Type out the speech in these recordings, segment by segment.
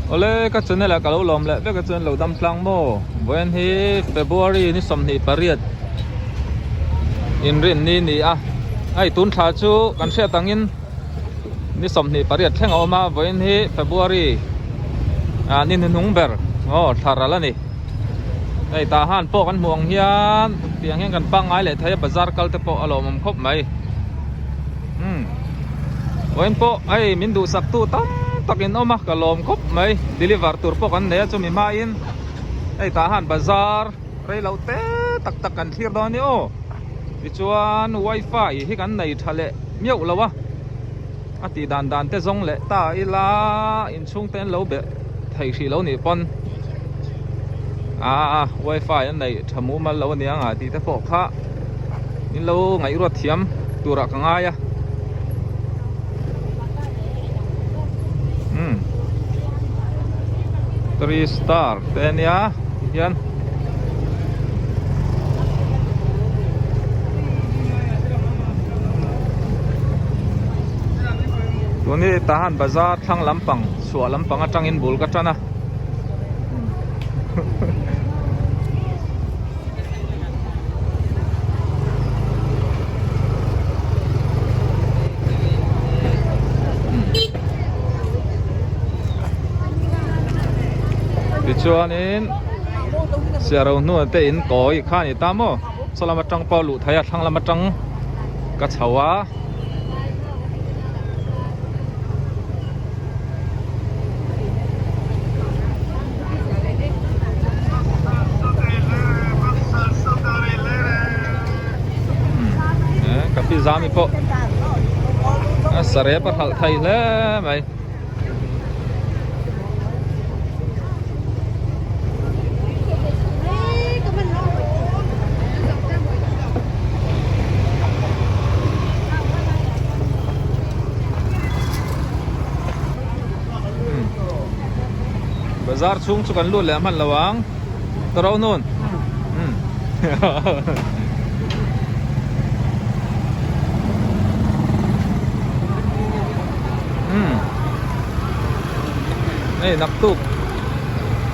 Awle ka channel ah ka lo lawm leh vek a chuan lo dam tlang maw vawiin hi February ni 28 inrinni ni a hei tun thla chu kan hriat angin ni 28 thleng a awm a vawiin hi February ah ni hnuhnung ber aw thla ral a ni hei tah han pawh kan hmuh ang hian tiang hian kan pangngai leh thei a bazar kal te pawh a lawmawm khawp mai. Umm vawiin pawh hei min duhsak tu tam tak in awm a ka lawm khawp mai deliver tur pawh kan nei a chumi hmain hei tah han bazar rei loh te tak tak kan thlir dawn a ni aw tichuan wifi hi kan nei tha leh miauh lo a a tih dan dan te zawng leh ta ila inchhung te an lo be thei hrih lo nih pawn aa wifi an nei tha mumal lo ania nga tih te pawh kha in lo ngaihruat thiam turah ka ngai a umm three star te ania tihian. Tun hi Tahan bazar thlang lampang chhuah lampang atangin bul ka tan a. Tichuanin Siaro hnuai te in kawi kha a ni ta maw saw lam atang pawh luh theih a thlang lam atang ka chho a. Ka pi zami pawh a sarep a hralh thei hle mai. Bazar chhung chu kan lut leh hman lo ang tawrh nun Hei naktuk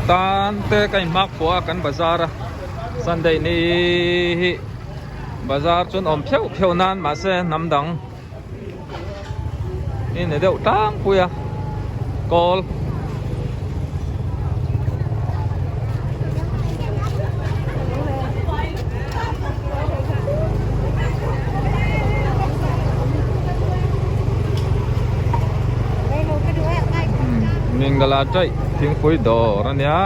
tan te ka inhmak pawh a kan bazar a Sunday ni hi bazar chuan awm pheuh pheuh nan mahse hnam dang hi ni deuh tlangpui a kawl. Mingala chaih thingpui dawr a nia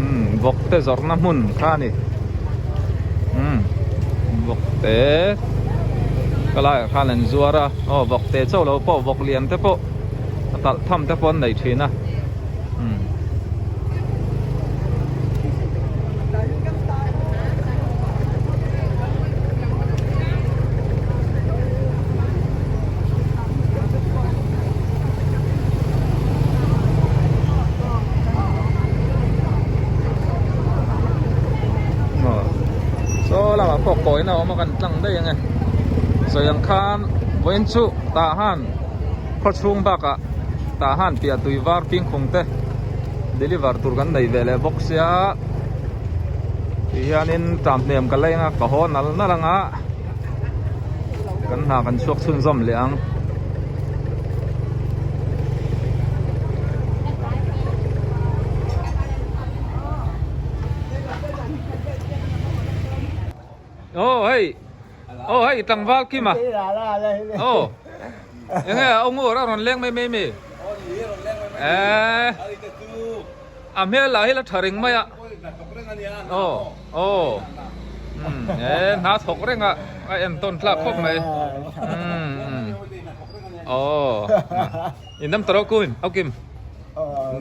umm vawk te zawrhna hmun kha a ni umm vawk te ka laiah khan an zuar a aw vawk te chauh lo pawh vawk lian te pawh a talh tham te pawh an nei thin a umm. Saw lamah pawh kawina a awm a kan tlang daih ang e sawi ang khan vawiin chu tah han khaw chhung bakah tah han piah tui var fingkhung te deliver tur kan nei ve leh bawk sia ti hianin tlam hnem ka leng a ka haw nal nal ang a kan hna kan chhuak chhunzawm leh ang. Oh hei oh hei tlangval kim a oh enge a ngur a rawn leng mai mai mi eh a hmel lah hi la tha reng mai a oh oh eh hna thawk reng a a entawn tlak khawp mai um oh in dam tawh rawh au kim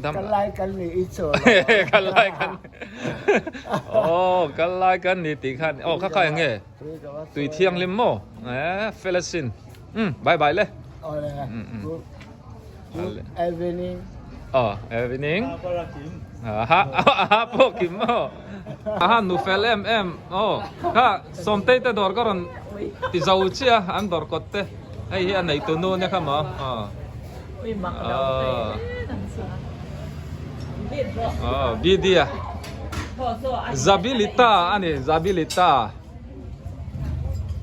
Kan lai kan ni i chaw kan lai kan oh kan lai kan ni tih khan oh kha kha eng nge tui thianghlim maw eh fel asin um bye bye le Good evening oh evening ha ha pawh kim maw aha nu fel em em oh kha sawmtei te dawr ka rawn ti zo chiah an dawr kawt te hei hi a neitu nu nia kha maw oh. Aw BD a Zabilita a ni Zabilita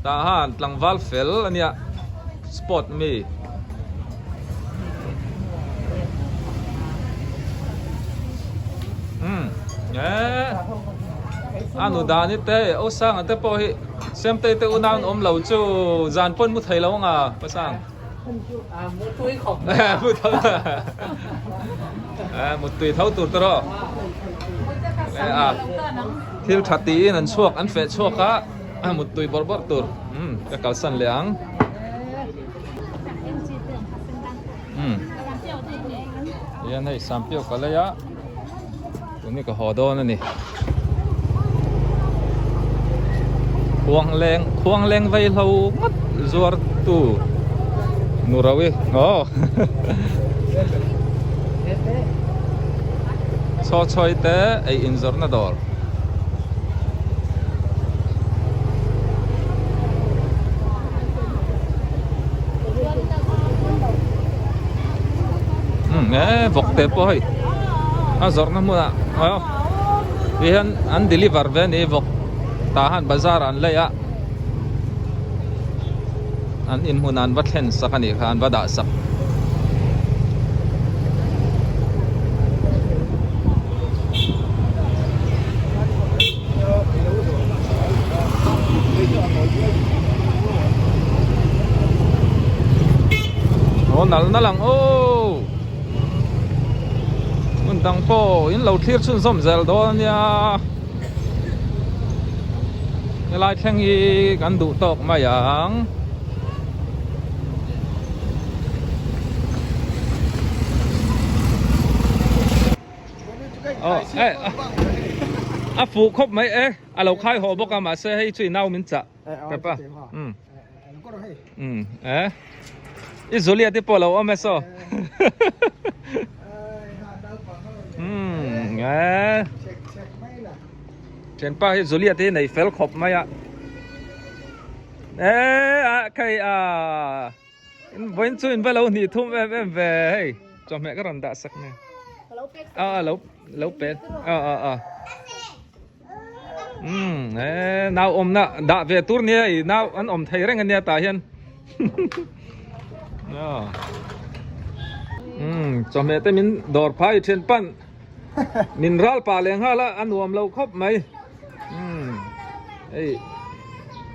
tah han tlangval fel a nia sport mi. Umm eh a nu dani te Osanga te pawh hi Siamtei te unau an awm lo chu zan pawn mu thei lo anga pasang. Muttui tho tur te rawh a thil tha tiin an chhuak an feh chhuak a muttui bawrh bawrh tur ka kalsan leh ang hian hei sampiau ka lei a tun hi ka haw dawn a ni khuang leng khuang leng vei hlo ngawt zuar tu nu ro i aw chaw chhawi te ei in zawrhna dawr. Umm e vawk te pawh hei a zawrhna hmunah aw ti hian an deliver ve a ni vawk tah han bazar ah an lei a an inhmun ah an va thlen sak a nih kha an va dah sak. Aw nal nal ang aw hmun dang pawh in lo thlir chhunzawm zel dawn a nia helai thleng hi kan duh tawk mai ang. A fuh khawp mai e a lo khai haw bawk a mahse hei chu i nau min chah tep a um um e i Julia te pawh a lo awm e saw um e thianpa hi Julia te hi nei fel khawp mai a e a khai a. Vawiin chu in va lo hnih thum em em ve hei chawhmeh ka rawn dah sak nen a a lo lo pe a a a um e nau awmna dah ve tur nia i nau an awm thei reng ania tah hian a um chawhmeh te min dawr phai i then pan min ral pah leh nghal a a nuam lo khawp mai um hei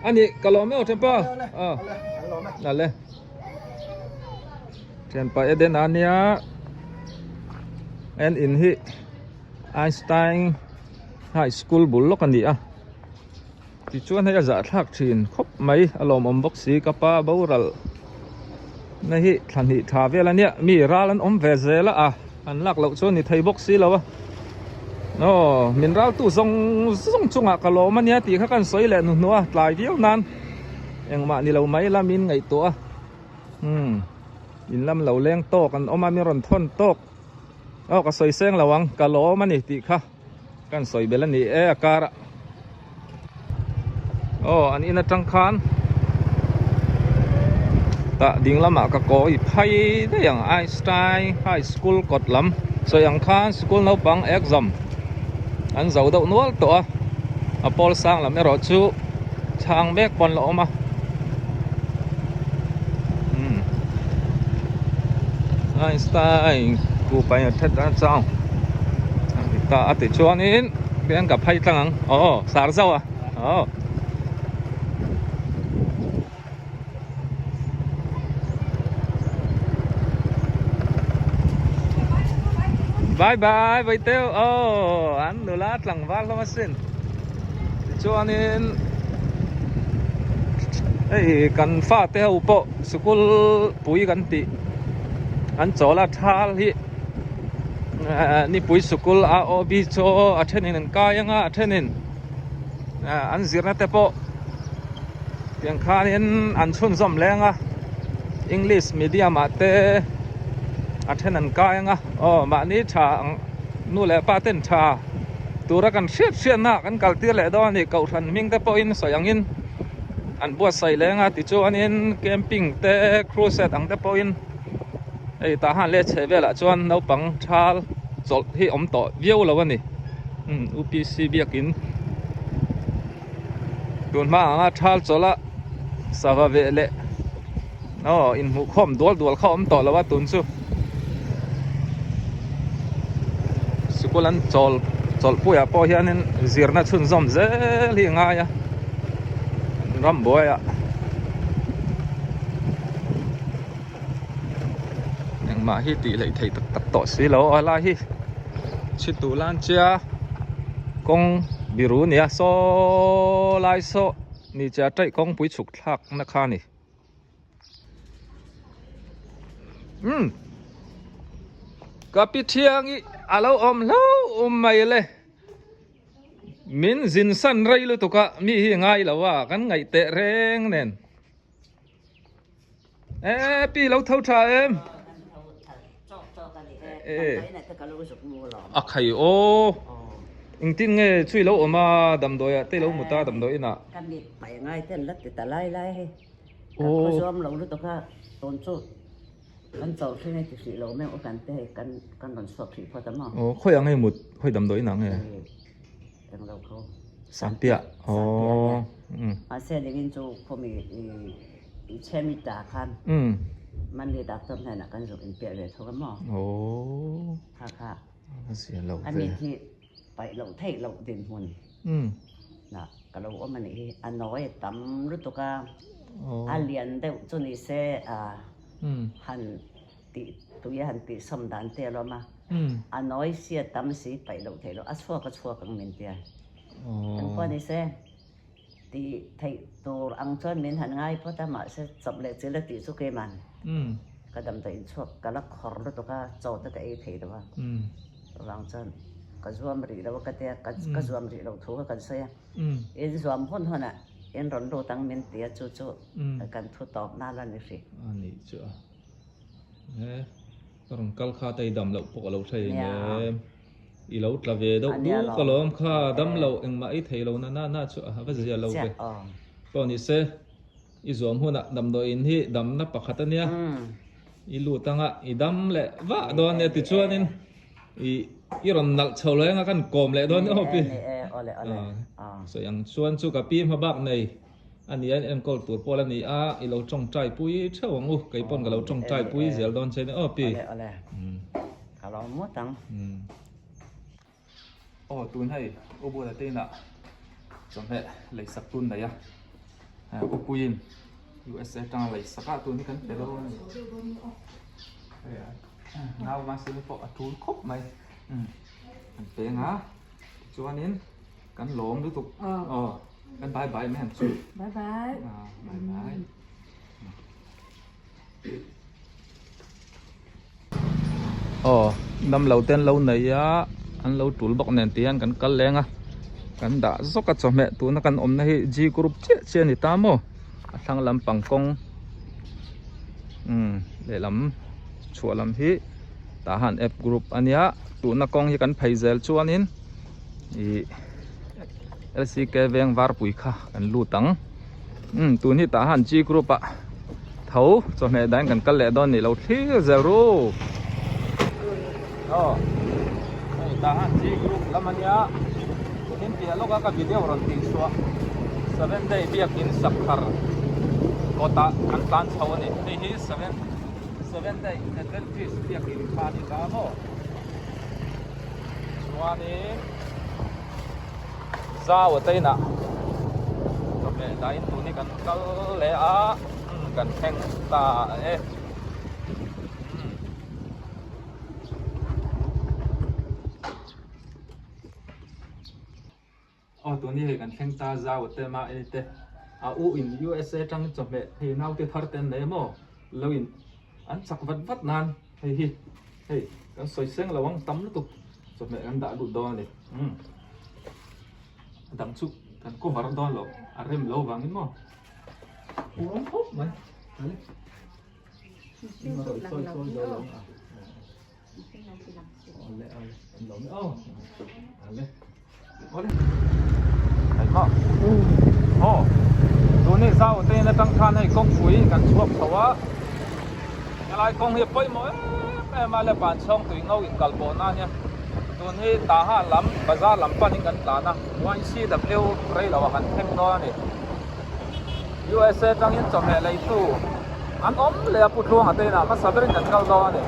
ani ka lawm emaw thianpa a ale thianpa Eden a nia en in hi Einstein high school bul lawk a ni a tichuan hei a zahthlak thin khawp mai a lawmawm bawk si ka pa boral na hi thla hnih tha vel a nia mi ral an awm ve zel a an lak loh chuan ni thei bawk si lo a aw min ral tu zawng zawng chungah ka lawm a nia tih kha kan sawi leh hnuhnawh a tlai viau nan engmah ni lo mai la min ngaihtuah a umm in lam lo leng tawk an awm a min rawn thawn tawk aw ka sawi seng lo ang ka lawm a ni tih kha. Kan sawi belh a ni e a kar ah. Aw an in atang khan tah ding lamah ka kawi phai daih ang Einstein High School kawt lam sawi ang khan school naupang exam an zo deuh nual tawh a a pawl sang lam erawh chu chhang mek pawn la awm a umm Einstein ku paih a that a chang ta a ti chuanin bian ka phai tlang ang aw sar zauh a aw. Bye bye Vaiteu aw an nula tlangval hlawm asin tichuanin hei kan fate ho pawh sikul pui kan tih an chawl a thal hi nipui sikul a aw bi chu a thenin an kai anga a thenin an zirna te pawh tiang khanin an chhunzawm leng a english medium ah te a then an kai anga aw mahni tha ang nu leh pa ten tha tura kan hriat hriatna kan kal tir leh dawn a ni kohhran hming te pawhin sawi angin an buatsaih leng a tichuanin camping te crusade ang te pawhin. Hei tah han leh chheh velah chuan naupang thal chawlh hi awm tawh viau lo a ni. Umm UPC biakin tun hma anga thal chawlh a sava veh leh aw inhmuh khawm dual dual kha awm tawh lo a tun chu sikul an chawl chawlh puiah pawh hianin zirna chhunzawm zel hi a ngai a rambuaiah. Engmah hi tih hleih theih tak tak tawh si lo a lai hi chhitu lan chia kawng biru nia saw lai saw ni chia taih kawngpui chhuk thlak na kha a ni umm ka pi thiang hi a lo awm hlauh mai le min zin san rei lutuk a mi hi ngai lo a kan ngaih teh reng nen. E pi lo tho tha em a khai aw engtin nge chui lo awm a damdawi ah te lo mut a damdawi inah ka mit pai ngai ten la ti ta lai lai hei ka khaw zawm lo lutuk a tawn chu kan chauh thleng hei ti hrih lo meuh kan te hei kan kan rawn chhuak hrih phawt a maw aw khawi ang hei mut khawi damdawi inah nge Englo kho. Sampiah. Sampiah. Mahse ningin chu khawmi i chhemi ta khan. Monday doctor hnenah kan zuk inpiah ve thung a maw? Oh. Kha kha. A zia lo ve. A mit hi paih loh theih loh dinhmun. Na ka lo awm a nih hi. A nawi a tam lutuk a. A lian deuh chu ni se a han tih tui a han tih sawm dan te alawm a, a nawi si a tam si paih loh theih loh a chhuak a chhuak ang min tia. Kan pawh ni se tih theih tur ang chuan min han ngai phawt a mahse chawp leh chil a tih chu keiman ka damdawi inchhuak ka la khawr lutuk a chaw te ka ei thei lo a chuvang chuan ka zuam rih lo a ka tia ka zuam rih loh thu kha kan sawi a in zuam hun hun ah in rawn lut ang min tia chu chu kan thu tawp nal a ni hrih. A nih chu a. He ka rawn kal kha te i dam loh pawh ka lo hre in e i lo tla ve deuh duk alawm kha dam loh engmah i thei lo na na na chu a va zia lo ve pawh ni se i zuam hunah damdawiin hi damna pakhat ania i lut anga i dam leh vah dawn ania tichuanin i i rawn nalh chho lo anga kan kawm leh dawn nia aw pi sawi ang chuan chu ka pi hma bak nei. A ni a, enkawl tur pawl a ni a, i lo tawngtai pui theuh ang u, kei pawn ka lo tawngtai pui zel dawn che ni aw pi. Awle awle, ka lo mut ang. Aw tun hei U Buala te inah chawhmeh leisak tun nei a, U Puiin USA atanga leisak a tun hi kan pe dawn a ni. Nau mahse pawh a tul khawp mai, kan peng a, tichuanin. Kan lawm lutuk. Aw. Kan bye bye mai ang chu. Bye bye. Ah, bye bye. Aw, dam lo ten lo nei a, an lo tul bawk nen ti hian kan kal leng a. Kan dah zawk a chawhmeh tuna kan awmna hi G group chiah chiah a ni ta maw? A thlang lampang kawng umm lehlam chhuah lam hi tah han F group a nia tuna kawng hi kan phei zel chuanin. Ih LCK veng varpui kha kan lut ang umm tun hi tah han G group ah tho chawhmeh dahin kan kal leh dawn nih lo thlir zel ru aw hei tah han G group lam ania tunin piah lawk a ka video rawn tih chhuah seven day biakin sakhar kawtah kan tlan chho a ni hei hi seven seven day adventist biakin kha a ni ta maw. Chuanin zau a teinah chawhmeh dahin tun hi kan kal leh a kan thleng ta e. Aw tun hi hei kan thleng ta zau a te mah e te a u in USA tang chawhmeh hei naute thar te an nei a maw lo in an chak vat vat nan hei hi hei kan sawi seng lo ang tam lutuk chawhmeh kan dah lut dawn a ni umm a dang chu kan cover dawn lo a rem lo vangin maw uam khawp mai sawi sawi dawn lo a. Tuni zau te in atang khan hei kawngpui kan chhuak chho a. Helai kawng hi a pawimawh em em a le Vanchhawng tui ngo in kal pawh na ania tun hi Tahan lam bazar lam panin kan tlan a YCW rei lo ah kan thleng dawn a ni USA tangin chawhmeh leitu an awm leh a Pu Tluanga te inah hmasa berin kan kal dawn a ni.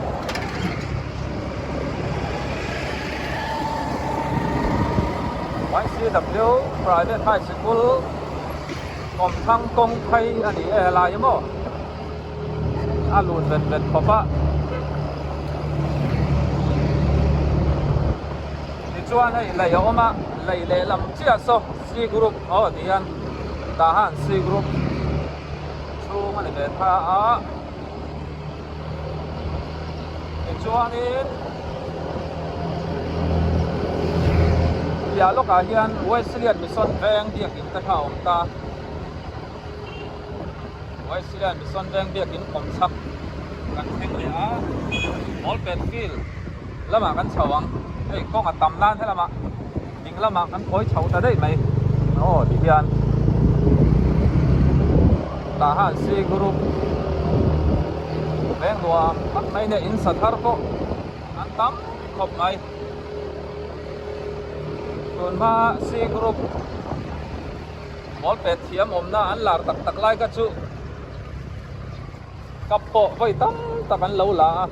YCW Private High Sikul Kawmthlang kawng phei a ni e helai hi maw a lut vet vet khawp a tichuan hei lei a awm a lei lehlam chiah saw C group aw ti hian tah han C group chhung a ni ve tha a tichuanin piah lawkah hian Wesleyan Mission Veng biakin te kha a awm ta Wesleyan Mission Veng biakin awm chhak kan thleng leh a Ballpen field lamah kan chho ang hei kawng a tam nan helamah ding lamah kan kawi chho ta daih mai aw ti hian tah han C group veng nuam tak mai nia in sa thar pawh an tam khawp mai tun hma C group ball pet thiam awmna an lar tak tak lai kha chu cup pawh vawi tam tak an lo la a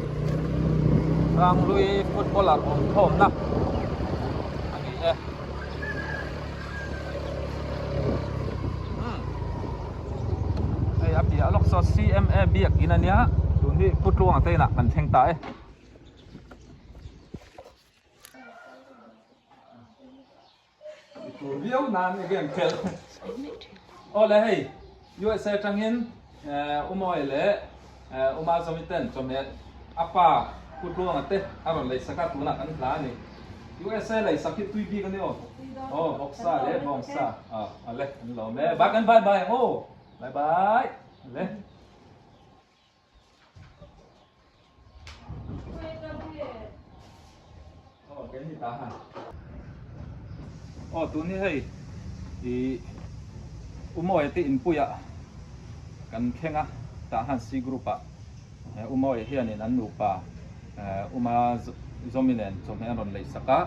Hranghlui footballer awm khawmna a ni e umm hei a piah lawk saw C_M_A biakin a nia tun hi Pu Tluanga te inah kan thleng ta e. Tur viau nan again khel awle hei USA tangin Umawi leh Uma Zawmi ten chawhmeh a pa Pu Tluanga te a rawn lei sak a tunah kan hla a ni USA lei sak hi tui bik a ni aw aw vawksa leh bawngsa awle an lawm e bye kan bye bye ang aw bye bye awle. Aw tun hi hei ih Umawi te inpuiah kan thleng a tah han C group ah Umawi hianin an nupa Uma Zawmi nen chawhmeh an rawn lei sak a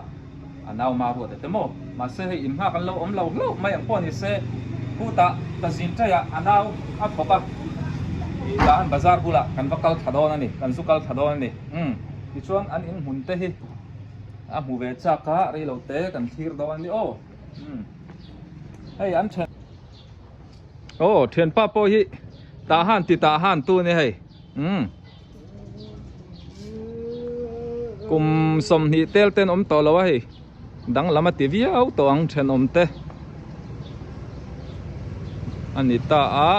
a nau ma ruat ete maw mahse hei inhngak an lo awm lo hlauh mai ang pawh ni se khutah ka zin taiah a nau a thawk a ih tah han bazar bulah kan va kal thla dawn a ni kan zu kal thla dawn a ni umm tichuan an inhmun te hi a hmu ve chak a rei lo te kan thlir dawn a ni aw umm hei an then aw thianpa pawh hi tah han ti tah han tu a ni hei umm. Kum 20 tel ten awm tawh lo a hei danglam a ti viau tawh ang thenawm te a ni ta a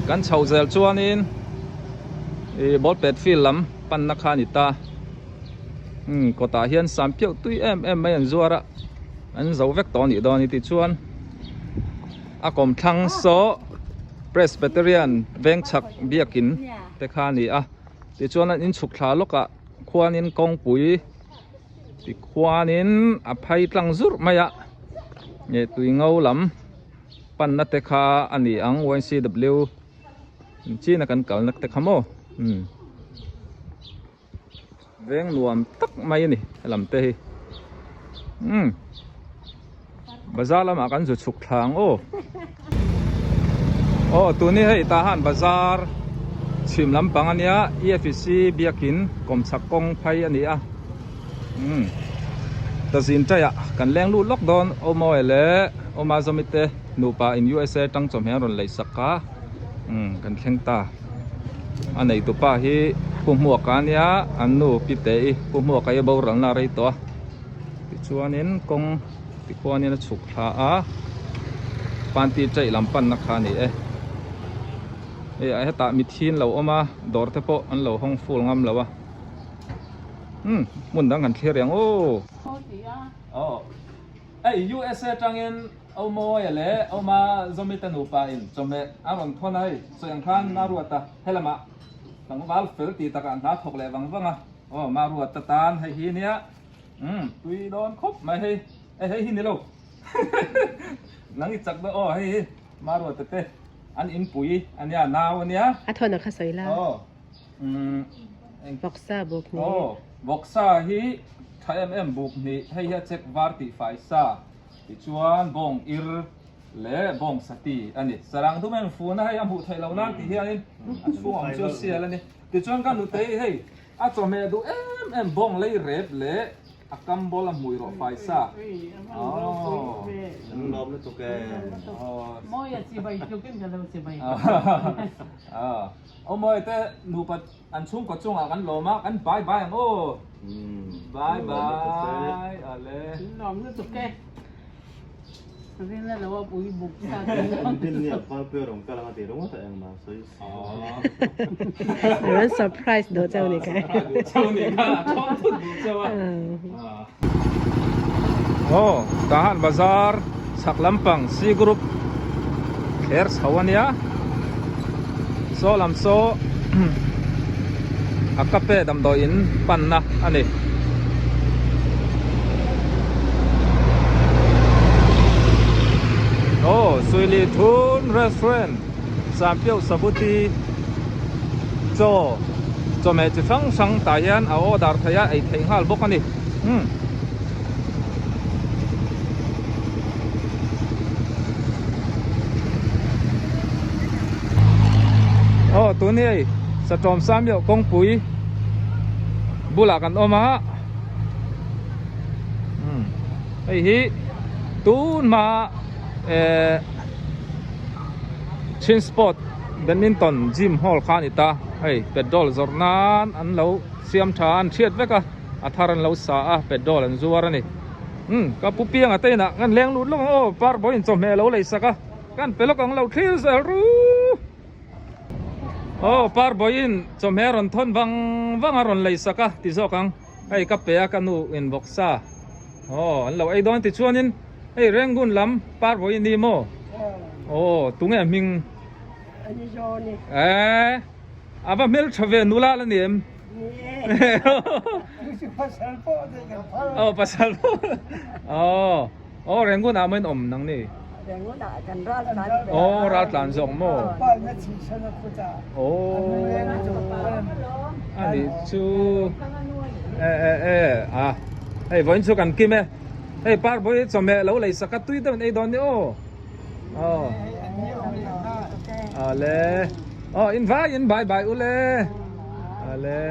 kan chhoh zel chuanin ih ball pet field lam panna kha a ni ta umm kawtah hian sam piauh tui em em mai an zuar a an zo vek tawh a nih dawn a ni tichuan a kawmthlang saw Presbyterian vengchhak biakin te kha a ni a tichuan an inchhuk thla lawkah khuanin kawngpui tikhuanin a phai tlang zurh mai a nge tui ngo lam panna te kha a ni ang YCW china kan kalna te kha maw umm veng nuam tak mai a ni helam te hi umm bazar lamah kan zu chhuk thla ang aw aw tuni hei tah han bazar chhim lampang ania EFC biakin kawmchhak kawng phei a ni a umm ta zin taiah kan leng lut lawk dawn awmawi leh awma zawmi te nupa in USA tang chawhmeh an rawn lei sak a umm kan thleng ta. A neitupa hi Pu Hmuaka a nia an nu Pi Te-i Pu Hmuaka hi boralna a rei tawh a tichuanin kawng tikhuanin a chhuk thla a panty chaih lam panna kha a ni e hei ah hetah mithin lo awm a dawr te pawh an lo hawng full ngam lo a umm hmun dang kan thlir ang aw. Aw. Hei USA tangin Aumawia leh Auma Zawmite nupa in chawhmeh a rawn thawn a hei sawi ang khan Maruata helamah tlangval fel tih takah an hna thawk leh vang vang a aw Maruata tan hei hi nia umm tui dawn khawp mai hei eh hei hi ni lo nang i chak dawn aw hei hi Maruata te. An inpui ania nau ania. A thawn a kha sawi la. Aw umm eng. Vawksa buk hnih. Aw vawksa hi tha em em buk hnih hei hi a check var tih fai sa tichuan bawng ir leh bawng sati a ni. Sarang dum em fun a hei a hmuh theih loh nan tih hianin a chhung awm chu a sial a ni. Tichuan ka nutei hei a chawhmeh duh em em bawng lei rep leh A kam bawla hmui rawh fai sa. Aww. An lawm lutuk e. Mawi a chibai tlukin ka lo chibai. Aw mawi te nupa an chhungkaw chungah kan lawm a, kan bye bye ang aw. Bye bye. Ale. An lawm lutuk e. Rinna lo a pui buk sa. Engtin nge Valpuia rawn kal ang a tih ringawt a engmah a sawi si. A rawn surprise duh chauh ni kha. Duh chauh ni kha, a thawm thut duh chauh a. Aw, Tahan Bazar chhak lampang C group thler chho a nia. Saw lam saw a kape damdawi in panna a ni. Aw Suili Thun Restaurant Sampiau Sabuti chaw chawhmeh chi hrang hrang tah hian a order theih a ei theih nghal bawk a ni umm. Aw tun hi hei Satawm Samioh kawngpui bulah kan awm a umm hei hi tun hma eh Chin Sport Badminton Gym Hall kha a ni ta hei petrol zawrh nan an lo siam tha a an hriat vek a. A thar an lo sa a, petrol an zuar a ni. Umm, ka pu pianga te inah kan leng lut lawk ang aw, par bawiin chawhmeh lo lei sak a, kan pe lawk ang lo thlir zel ru. Aw, par bawiin chawhmeh a rawn thawn vang vang a rawn lei sak a ti zawk ang, hei ka pe a ka nu in bawk sa. Aw, an lo ei dawn tichuanin hei Rangoon lam par bawiin ni maw? Aw, tunge a hming? Eh, a va hmeltha ve nula la ni em? Aw pasal pawh aw aw Rangoon ah maw in awm nang ni aw ral tlan zawk maw aw a nih chu e e e a hei vawiin chu kan kim e hei parbawi chawhmeh lo lei sak a tui deuh in ei dawn ni aw aw ale aw in vai in bye bye ule. Ale.